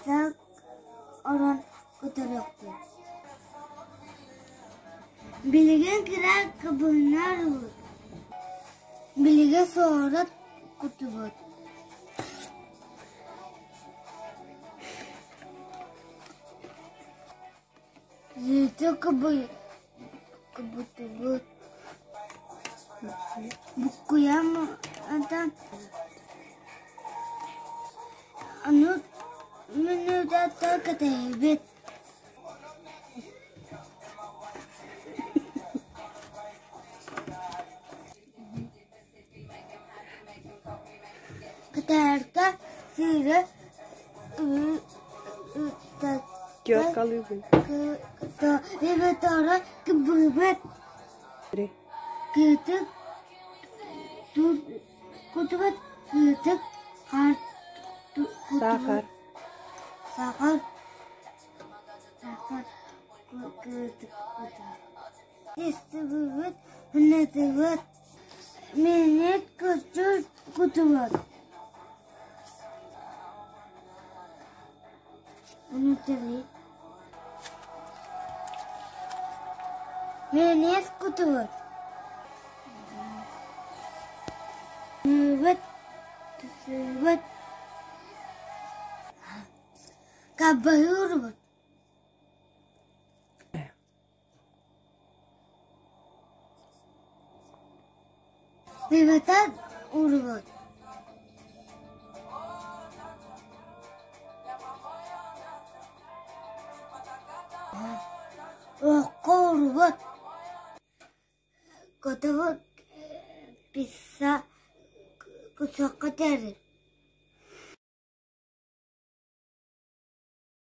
Пицца орон көтөрүөхпүт. Билигин кыра кыбынар Билигин суорат кутубут. Зыты кыбытыбыт. Буккуйан Аны мүнүүтэ кэтэһэбит. Кытаарка сыыра Кёркалыыбын. Кыбыыбыт. Кыытык кутубут кыытык хаар Саахар. Саахар. Саахар кыытык Истибит, ханнатыбыт, минет көстөр кутубут. Внутри. Минет кутубут. Ныбыт, тысыбыт. Кабаһыырбыт. Быһата уурбут. Оһоххо уурбут. Котобут пицца кусуохха түһэрбит.